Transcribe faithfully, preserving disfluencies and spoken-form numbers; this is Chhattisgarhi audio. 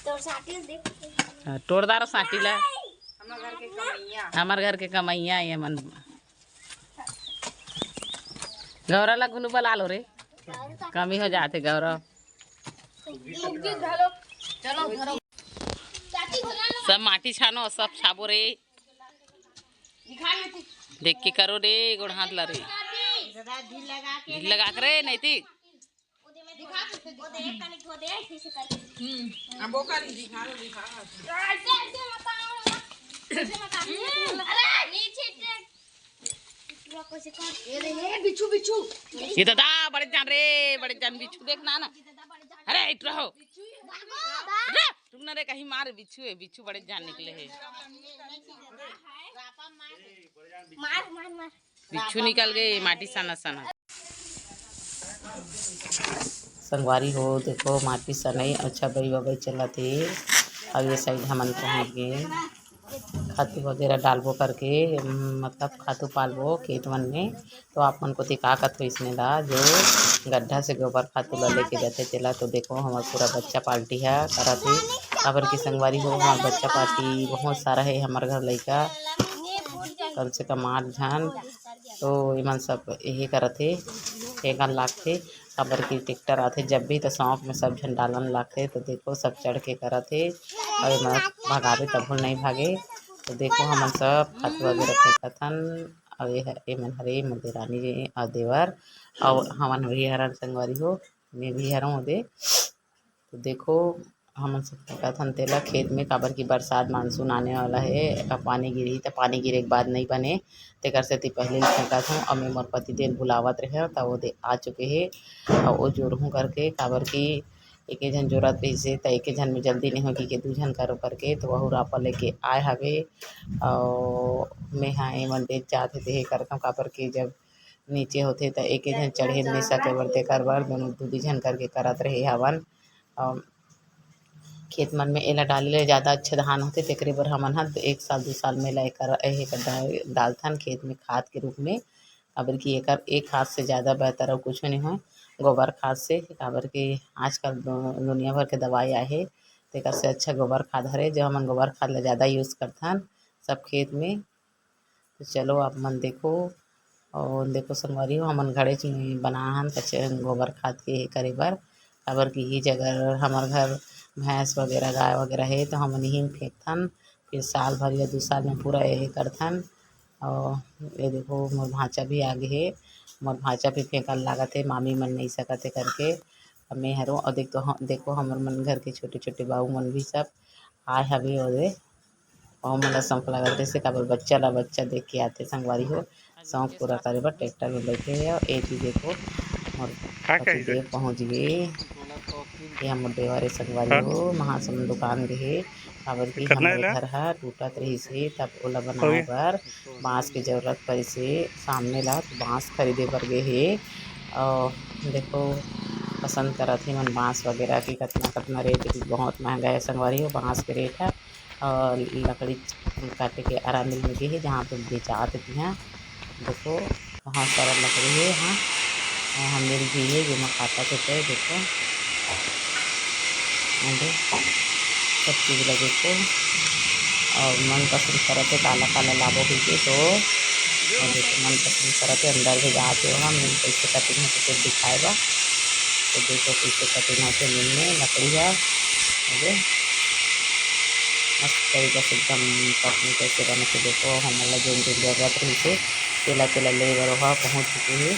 तोर साटी देख। हाँ, टोरदार साटी ला। हमर घर के कमैया। हमर घर के कमैया ये मन। गौरा ला गुलू बला लो रे, कमी हो जाथे गौरा। चलो, धरो। सब माटी छानो, सब छाबो रे। देख के करो रे, गोड़ हाथ ला रे। ढील लगा के रे, नैतिक। हम्म, अब वो कर, दिखा लो, दिखा लो। अरे, नीचे देख। ये रे, ये बिच्छू, बिच्छू। ये दादा, बड़े जान रे, बड़े जान बिच्छू देखना ना। अरे, इट रहो। रे, रुक ना रे, कहीं मार, बिच्छू है, बिच्छू बड़े जान निकले है। मार, मार, मार। बिच्छू निकल गए माटी सना सना। संगवारी हो, देखो, माटी सनई अच्छा बई बबई चलत हे। अब ये साइड हमन पहुँच गए, खातू वगैरह डालबो करके, मतलब खातू पालबो खेत मन में। तो आप मन कोती का कथो इसने ला, जो गड्ढा से गोबर खातू ला लेके जाथे तेला। तो देखो, हमर पूरा बच्चा पार्टी ह करत हे, काबर कि संगवारी हो, हमर बच्चा पार्टी बहुत सारा हे, हमर घर लइका कम से कम आठ झन। तो एमन सब यही करत हे, फेंकन लागथे, काबर कि ट्रैक्टर आथे जब भी, तो सौंफ में सब झन डालन लागथे। तो देखो, सब चढ़ के करत हे, और एमन भगावे तभो नहीं भागे। तो देखो, हमन सब खातू वगैरह फेंकत हन। अउ ये ह-, ये मन हरे मोर देरानी जी अउ देवर, अउ हमन भी हरन संगवारी हो, मैं भी हरंव ओदे। तो देखो, हमन सब फेंकत हन तेला खेत में, काबर कि बरसात मानसून आने वाला हे। अब पानी गिरही, त पानी गिरे के बाद नइ बने, तेकर सेती पहिली ले फेंकत हन। अउ मैं मोर पतिदेव बुलावत रहेंव, त ओदे आ चुके हे, अउ ओ जोरहूँ करके, काबर कि एके झन जोरत रहिसे, त एके झन में जल्दी नइ होय कहिके दू झन करो करके, त वहू रापा लेके आए हवे। अउ मेहा एमन दे जात हे, तेहे करत हंव, काबर कि जब नीचे होथे, त एके झन चढ़े नइ सके बर, तेकर बर दूनों दू, दू झन करके करत रहे हवन। अउ खेत मन में एला डाले ले जादा अच्छा धान होथे, तेकरे बर हमन ह एक साल, दू साल में एला एकर, एहे कर डाल-, डालथन खेत में खाद के रूप में। काबर कि एकर एक हाथ से जादा बेहतर अउ कुछू नइ होय गोबर खाद से, काबर कि आजकल दु-, दुनिया भर के दवाई आहे, तेकर से अच्छा गोबर खाद हरे, जो हमन गोबर खाद ला जादा use करथन सब खेत में। तो चलो आप मन देखो, अउ देखो संगवारी हो, हमन घड़ेच में बनाहन कच्चे गोबर खाद के ये करे बर, काबर कि ये जगह हमर घर भैंस वगैरह, गाय वगैरह हे, तो हमन यही में फेंकथन। फिर साल भर या दू साल में पूरा ये करथन। अउ ये देखो, मोर भांचा भी आ गे हे, मोर भांचा भी फेंकल लागत हे, मामी मन नइ सकत हे करके। अब मैं हरो, अउ देख तो ह-, देखो, हमर मन घर के छोटे-छोटे बाबू मन भी सब आए हवे ओदे। अउ मोला शौक लागत रहिसे, काबर बच्चा ला बच्चा देख के आथे संगवारी हो, शौक पूरा करे बर ट्रैक्टर में बैठे हे। अउ एती देखो, मोर का कहिस? पतिदेव पहुंच गे। ये मोर देवर हे संगवारी हो, महासमुंद दुकान गे हे, काबर कि हमर घर ह टूटत रहिसे, तब ओला बनाए बर बांस के जरूरत परिसे। सामने ला तो बांस खरीदे बर गे हे। अउ देखो, पसंद करत हे मन बांस वगैरह के, कतना कतना रेट हे, बहुत महंगा हे संगवारी हो बांस के रेट ह। अउ लकड़ी काटे के आराम मिल गे हे, जहाँ पे बेचात हे तिहाँ। देखो, बहुत सारा लकड़ी हे यहाँ, यहाँ मिल भी हे, जेमा काटत हे, देखो, एंदे सब चीज ला देखो, अउ मन पसंद करत हे, काला काला लाबो कहिके, तो अउ देखो, मन पसंद करत हे, अंदर भी जात हे, वहाँ मिल कैसे कटिंग होथे, फिर दिखाए बा। तो देखो, कैसे कटिंग होथे मिल में लकड़ी ह, एंदे मस्त तरीका से एकदम पत्नी कैसे बनथे, देखो, हमन ला जेन जेन जरूरत रहिसे, तेला तेला ले बर ओहा पहुँच चुके हे।